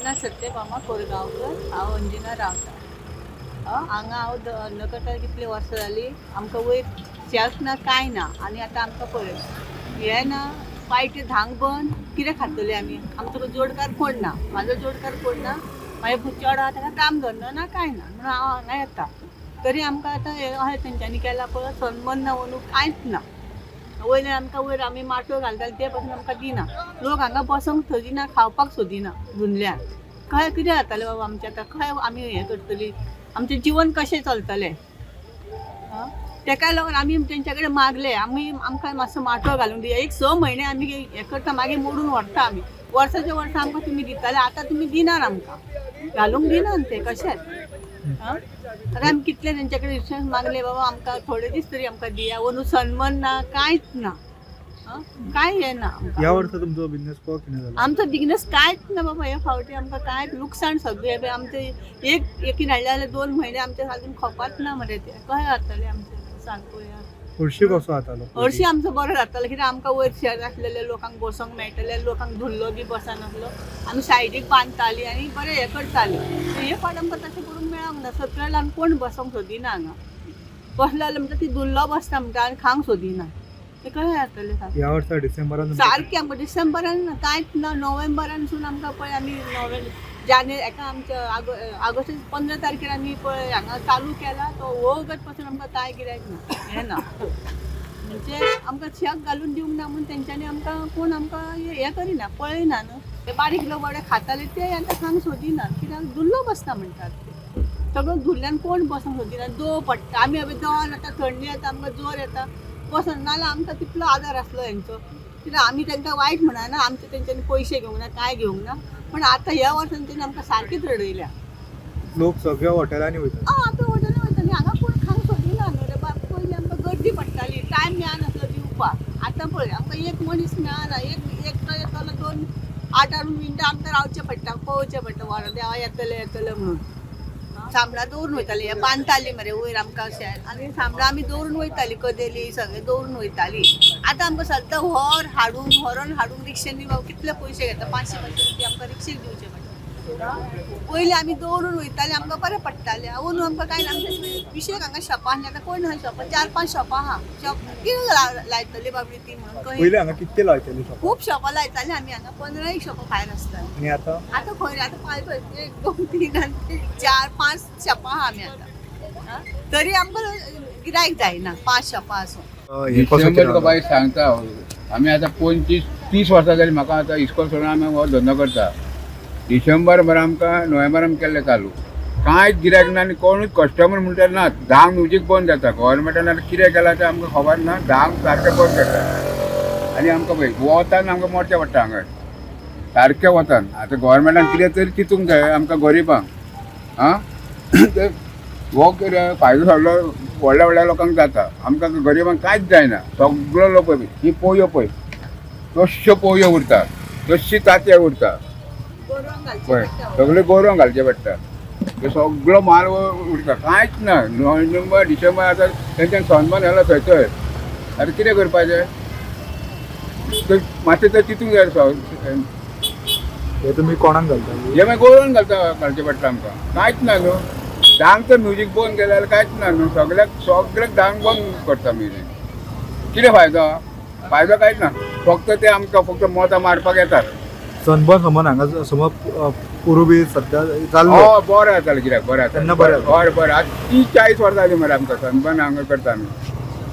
कल्पना सत्यभामा कोरगांवकर. हांव अंजुना रावता. हांगा हांव धंदो करता कितली वर्सां जालीं. आमकां वयर शेफ ना, कांय ना. आनी आतां आमकां पळय हें ना, पायटी धांक बंद. कितें खातले आमी? आमचो जोडकार कोण ना, म्हाजो जोडकार कोण ना. म्हाजे चेडो आहा, ताका काम धंदो ना, कांय ना, म्हणून हांव हांगा येता. तरी आमकां आतां हें अशें तेंच्यांनी केलां पळय, सनबर्न ना, अंदू कांयच ना. वयल्यान आमकां वयर आमी माटोव घालताले, ते पासून आमकां दिना. लोक हांगा बसोंक सोदिना, खावपाक सोदिना धुनल्यान. खंय कितें जातलें बाबा आमचें आतां? खंय आमी हें करतलीं? आमचें जिवन कशें चलतलें? आं, तेका लागून आमी तेंच्या कडेन मागले, आमी आमकां मातसो माटोव घालूंक दिया. एक 6 म्हयने आमी हें करता, मागीर मोडून व्हरता आमी. वर्साच्या वर्सा आमकां तुमी दिताले, आतां तुमी दिनात, आमकां घालूंक दिनात ते कशेंच. आं, आतां आमी कितले तेंच्या कडेन इन्शुरन्स मागले, बाबा आमकां थोडे दीस तरी आमकां दिया. अंदू सनबर्न ना, कांयच ना. आं, कांय हें ना आमकां. ह्या वर्सा तुमचो बिझनेस कसो कितें जाला? आमचो बिजनेस कांयच ना बाबा. हे फावटी आमकां कांयच लुकसाण सगळें. पळय आमचें एक एकीन हाडलें जाल्यार 2 म्हयने आमचे अजून खोपात ना मरे. ते कशें जातलें आमचें, सांग पळोवया. हरशीं कसो जातालो? हरशीं आमचो बरो जातालो, कित्याक आमकां वयर शेत आसलेले लोकांक बसोंक मेळटलें, लोकांक धुल्लो बी बसनासलो. आमी सायडीक बांदतालीं आनी बरें हें करतालीं. हे फावट आमकां तशें करूंक मेळोंक ना. 17 जाण कोण बसोंक सोदिना हांगा. बसलो जाल्यार म्हणटा ती धुल्लो बसता म्हणटा आनी खावंक सोदिना. तें कशें जातलें, सांग? ह्या वर्सा डिसेंबरान तुमचो सारकें आमकां डिसेंबरान कांयच ना. नोव्हेंबरानसून आमकां पळय आमी नोव्हेंबर जानेर एका आमच्या ऑगस्ट 15 तारखेर आमी पळय हांगा चालू केला तो ऑगस्ट पासून आमकां कांय गिरायक ना, हें ना. म्हणजे आमकां शेक घालून दिवंक ना म्हूण तेंच्यांनी आमकां कोण आमकां हें करिना, पळयना न्हू. ते बारीक लोक बाबडे खाताले ते आतां खावंक सोदिना, कित्याक धुल्लो बसता म्हणटात ते. सगळो धुल्ल्यान कोण बसोंक सोदिना, दव पडटा. आमी अबे दवान आतां थंडी येता, आमकां जोर येता, बसोन नाजाल्यार आमकां तितलो आदार आसलो हेंचो. कित्याक आमी तांकां वायट म्हणना, आमचे तेंच्यांनी पयशे घेवंक ना, कांय घेवंक ना, पण आतां ह्या वर्सान तेणी आमकां सारकीच रडयल्या. लोक सगळ्या हॉटेलांनी वयतात. आं, आतां हॉटेलां वयताली, हांगा कोण खावंक सोदिना न्हू रे बाब. पयलीं आमकां गर्दी पडटाली, टायम मेळनासलो दिवपाक. आतां पळय आमकां एक मनीस मेळना. एक एकटो येतलो, दोन आठ आठ मिनटां आमकां रावचें पडटा, पळोवचें पडटा, वरो देवा येतले येतले म्हणून. सामणां दवरून वयताली, हें बांदताली मरे वयर आमकां अशें, आनी सामणां आमी दवरून वयताली, कदेली सगळें दवरून वयताली. आतां आमकां सद्दां व्हर हाडून व्हरोन हाडून रिक्षेंनी बाबा कितले पयशे घेता, 500 500 रुपया आमकां रिक्षेक दिवचे पडटा. पयलीं आमी दवरून वयताले, आमकां बरें पडटालें. अंदू आमकां कांय ना. आमच्या विशेक हांगा शॉपां आसलीं, आतां कोण ना शॉपां, चार पांच शॉपां आहा. शॉप कितें लायतली बाबडी ती म्हणून खंय. पयलीं हांगा कितके लायताले शॉपां? खूब शॉपां लायतालीं आमी हांगा, 15 एक शॉपां भायर आसतालीं. आनी आतां? आतां खंय रे, आतां पांच पळय, एक दोन तीन आनी चार पांच शॉपां आहा आमी आतां. आं, तरी आमकां गिरायक जायना पांच शॉपां आसून. हे कसो डिसेंबर कितें तुका जाला? बाय सांगता, आमी आतां 25-30 वर्सां जालीं म्हाका आतां इस्कॉल सोडून आमी हो धंदो करता. डिसेंबर भर आमकां नोव्हेंबरान केल्लें चालू, कांयच गिरायक ना आनी कोणूच कस्टमर म्हणटा ना. 10क म्युजीक बंद जाता. गोवोरमेंटान आतां कितें केलां तें आमकां खबर ना. 10क सारकें बंद जाता आनी आमकां पळय वतान आमकां मरचें पडटा हांगा सारकें वतान. आतां गोवोरमेंटान कितें तरी चिंतूंक जाय आमकां गरिबांक. आं, ते हो कितें फायदो सगलो व्हडल्या व्हडल्या लोकांक जाता, आमकां गरिबांक कांयच जायना. सगलो लोक पळय ही पोवयो पळय, तश्यो पोवयो उरता, तशी तांतयां उरता. गोरवांक घालचें पळय पडटा. सगळे गोरवांक घालचें पडटा. ते सगलो माल उरता, कांयच ना. नोव्हेंबर डिसेंबर आतां तेंच्यान सनबर्न जालो थंय थंय. आतां कितें करपाचें ते मातशें ते चिंतूंक जाय. हे तुमी कोणाक घालता? हे मागीर गोरवान घालता, घालचें पडटा आमकां. कांयच ना न्हू. 10क तर म्युजीक बंद केलें जाल्यार कांयच ना न्हू. सगळ्याक सगळ्याक 10क बंद करता म्युजीक. कितें फायदो? फायदो कांयच ना. फक्त ते आमकां फक्त मोतां मारपाक येतात. सनबर्न समज हांगा समज पुरू बी सद्या जाल्लो हय, बरें जातालें कित्याक बरें तेन्ना जातालें. बरें जातालें. हय बरें. आतां 30-40 वर्सां जालीं मरे आमकां सनबर्न हांगा करता आमी.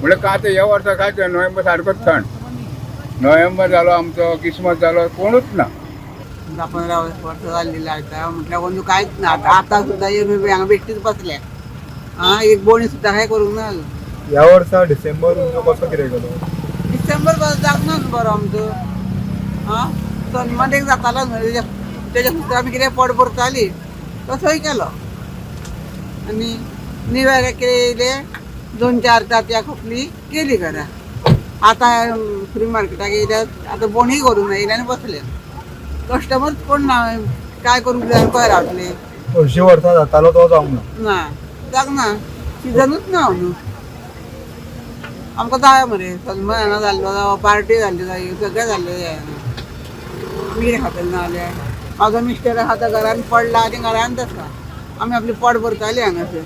म्हणल्यार कांय आतां ह्या वर्सा कांयच, नोव्हेंबर सारकोच थंड. नोव्हेंबर जालो आमचो क्रिसमस जालो, कोणूच ना. 10-15 वर्सां जाल्ली लायता म्हटल्यार अंदू कांयच ना. आतां आतां सुद्दां येवन हांगा बेश्टीच बसल्या. आं, एक बोणी सुद्दां कांय करूंक ना अजून. ह्या वर्सा डिसेंबर तुमचो कसो कितें गेलो? डिसेंबर जावंक ना न्हू बरो आमचो. आं, सनमान एक जातालो न्हू, तेज्या सुद्दां आमी कितें पोट भरताली, तसोय केलो. आनी न्यू इयराक कितें येयलें, दोन चार तांतयां खोपली गेली घरा. आतां फ्री मार्केटाक येयल्यात, आतां बोणीय करूंक ना, येयले आनी बसले. कस्टमर कोण ना, काय करूंक जाय, खंय रावतले? हरशीं वर्सा जातालो तो जावंक ना. ना, जावंक ना, सिजनूच ना न्हू. आमकां जाय मरे सनबर्न हांगा जाल्लो, पार्टी जाल्ली जाय, सगळें जाल्लें जाय. आमी कितें खातले ना जाल्यार? म्हाजो मिस्टर आहा तो घरान पडला आनी घरांत आसा. आमी आपली पोट भरताली हांगासर.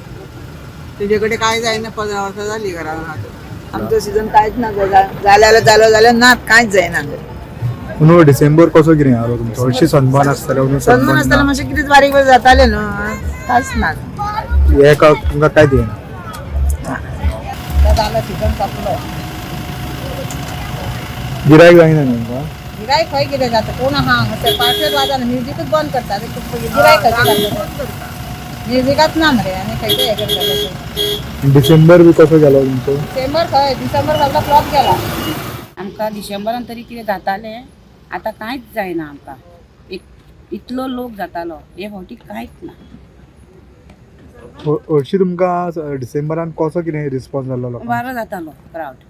तेजे कडेन कांय जायना, 15 वर्सां जाली घरान आहा तो. आमचो सिजन कांयच ना गो. जाल्यार जालो, जाल्यार ना, कांयच जायना. अंदू डिसेंबर कसो कितें जालो तुमचो? हरशीं सनबर्न आसताले, अंदू सनबर्न सनबर्न आसताले ना. मातशें कितें बारीक बारीक जातालें न्हू, कांयच ना. हे तुमकां कांय दिना. आतां जालो सिजन सोंपलो. गिरायक जायना न्हू तुमकां? गिरायक खंय कितें जाता? कोण आहा हांगासर? पार्सेल वाजना, म्युजिकूच बंद करता. गिरायक कशें जाता? म्युजिकाच ना मरे, आनी खंयचें हें करता? डिसेंबर बी कसो गेलो तुमचो? डिसेंबर खंय, डिसेंबर सगळो फ्लॉप गेला. आमकां डिसेंबरान तरी कितें जातालें, आतां कांयच जायना आमकां. एक इतलो लोक जातालो, हे फावटी कांयच ना. हरशीं तुमकां डिसेंबरान कसो कितें रिस्पॉन्स जाल्लो लोकांक? बरो जातालो क्रावड,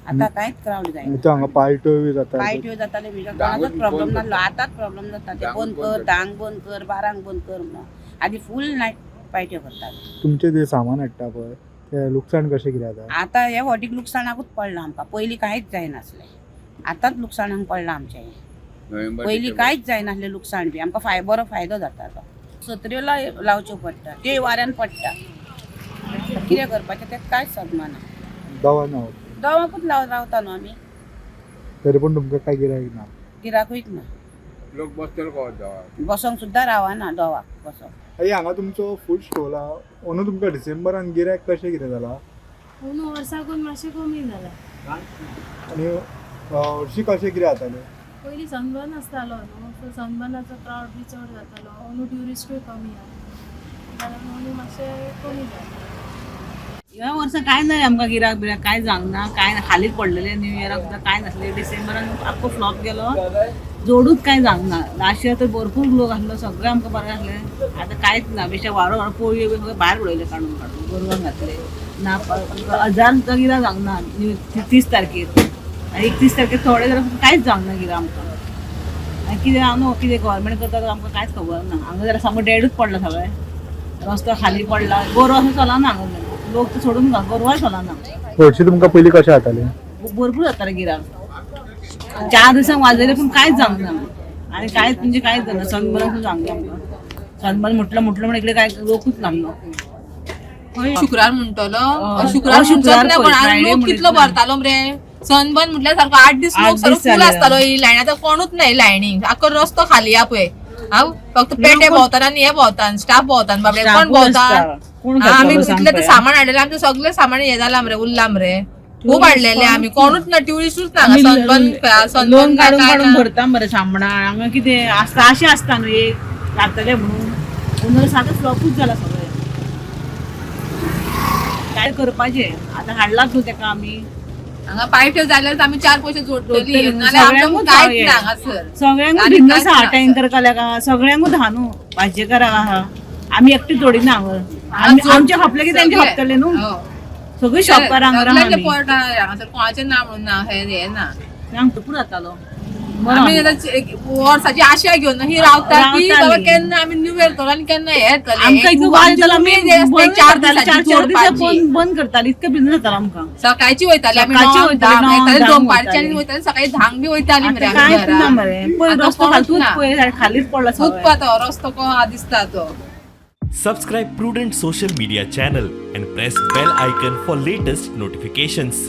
आतां कांयच क्रावड जायना. तो हांगा पार्ट्यो बी जाता. पायट्यो जाताले, म्हणजे कोणाचोच प्रॉब्लम नासलो. आतांच प्रॉब्लम जाता. ते बंद कर, धांक बंद कर, बारांक बंद कर म्हणून. आदी फूल नायट पायट्यो करताले. तुमचें जें सामान हाडटा पळय तें लुकसाण कशें कितें जाता? आतां हे फावटीक लुकसाणाकूच पडलां आमकां. पयलीं कांयच जायनासलें, आतांच लुकसाणाक पडलां आमचें हें. नोव्हेंबर पयलीं डिसेंबर. कांयच जायनासलें लुकसाण बी आमकां. बरो फायदो जातालो. सत्र्यो लावच्यो पडटा, त्यो वाऱ्यान पडटा. कितें करपाचें तें कांयच समजना. दवा ना, दवाकूच रावता न्हू आमी. तरी पूण तुमकां कांय गिरायक ना. गिराकूच ना. लोक बसतले कोण दवा? बसोंक सुद्दां रावना दवाक बसोंक. आई, हांगा तुमचो फूड स्टॉल आहा, अंदू तुमकां डिसेंबरान गिरायक कशें कितें जालां? अंदू वर्साकून मातशें कमी जालां. आनी हरशीं कशें कितें जातालें? पयलीं सनबर्न आसतालो न्हू, सो सनबर्नाचो क्रावड बी चड जातालो. अंदू ट्युरिस्टूय कमी आहा, कारण अंदू मातशें कमी जालां. ह्या वर्सा कांय ना रे आमकां गिराक बिराक कांय जावंक ना, कांय ना. खालीच पडलेलें. न्यू इयराक सुद्दां कांय नासलें. डिसेंबरान आख्खो फ्लॉप गेलो. जोडूच कांय जावंक ना. लास्ट इयर तर भरपूर लोक आसलो, सगळें आमकां बरें आसलें. आतां कांयच ना. बेश्टे वारो वारो पोळयो बी सगळें भायर उडयले काडून काडून, गोरवांक घातले ना. हजार सुद्दां गिराक जावंक ना 30 तारखेर आनी 31 तारखेर थोडे जरा, कांयच जावंक ना गिराक आमकां. आनी कितें हांव न्हू कितें गव्हर्मेंट करता तो आमकां कांयच खबर ना. हांगा जरा सामको डेडूच पडला, सगळें रस्तो खाली पडला. गोरवां असो चलना हांगा, लोक तर सोडून घाल, गोरवांय चलना. हरशीं तुमकां पयलीं कशें जातालें? भरपूर जातालें गिराक. 4 दिसांक वाजयलें पूण कांयच जावंक ना. आनी कांयच म्हणजे कांयच जायना. सनबर्न जावंक ना आमकां. सनबर्न म्हटलं म्हटलं म्हण इकडे काय लोकूच नासलो. शुक्रार म्हणटलो, हय. शुक्रार हय, म्हणचोच शुक्रार ना पळय, कोण. आनी फ्रायडे लोक म्हणीत कितलो ना. भरतालो मरे. सनबर्न म्हटल्यार सारको 8 दीस आठ लोक सारको दीस फूल जाले. आसतालो. ही लायन आतां कोणूच नाही लायनीक. आख्खो रस्तो खाली हा पळय. हांव फक्त पेटे भोंवतात आनी हे भोंवतात, स्टाफ भोंवतात. बाबडे कोण स्टाफूच भोंवतात? आसता. कोण आमी खातलो सांग इतलें ते पळय. सामान हाडलेलें, आमचें सगळें सामान हें जालां मरे, उरलां मरे. खूब हाडलेलें आमी. कोणूच ना, ट्युरिस्टूच ना. आमी सनबर्न लोन सनबर्न काडून काय काडून ना. भरता मरे सामणां. हांगा कितें आसता अशें आसता न्हू, एक जातलें म्हणून. अंदू सारकें फ्लॉपूच जाला सगळें. काय करपाचें आतां? हाडलाच न्हू तेका आमी. हांगा पायट्यो जाल्यार आमी 4 पयशे जोडटली, जोडटली. नाल्यार आमकां सगळ्यांकूच कांयच ना जाय. हांगासर. सगळ्यांकूच आनी बिझनस कांयच आहा. ना. टँकर काल्याक सगळ्यांकूच आहा न्हू, भाजयेकाराक आहा. आमी एकटी जोडिना हांगा. आमचे खपले की तेंचे सगळे. खपतले न्हू. हो. सगळी शॉपकारां हांगा सगळ्यांचे आमी. पोट आहा हांगासर, कोणाचें ना म्हणून ना, हे हे ना. सांग, भरपूर जातालो बरो आमी आसलो. आतां एक वर्साची आशा घेवन ही रावता की रावताली. बाबा केन्ना आमी न्यू इयर येतलो आनी केन्ना हे येतलें. आमकां इतलो वाज येतालो, आमी उमेद आसता बंद 4 करताली, दिसांची 4 4 दिसा जोडपाची. बंद बंद करताली, इतकें बिजनेस जातालो आमकां. सकाळची वयताली आमी, सकाळची 9 वयताली, 10 णवांक, येताली, धांक दनपारची आनी वयताली. वयताली, सकाळी 10 बी वयताली मरे आतां आमी कांयच ना घरा. मरे. पळय आतां रस्तो कोणूच खालतूच ना. पळय खालीच पडला सगळें. फुटपाथ हो रस्तो को दिसता तो. Subscribe Prudent Social Media channel and press bell icon for latest notifications.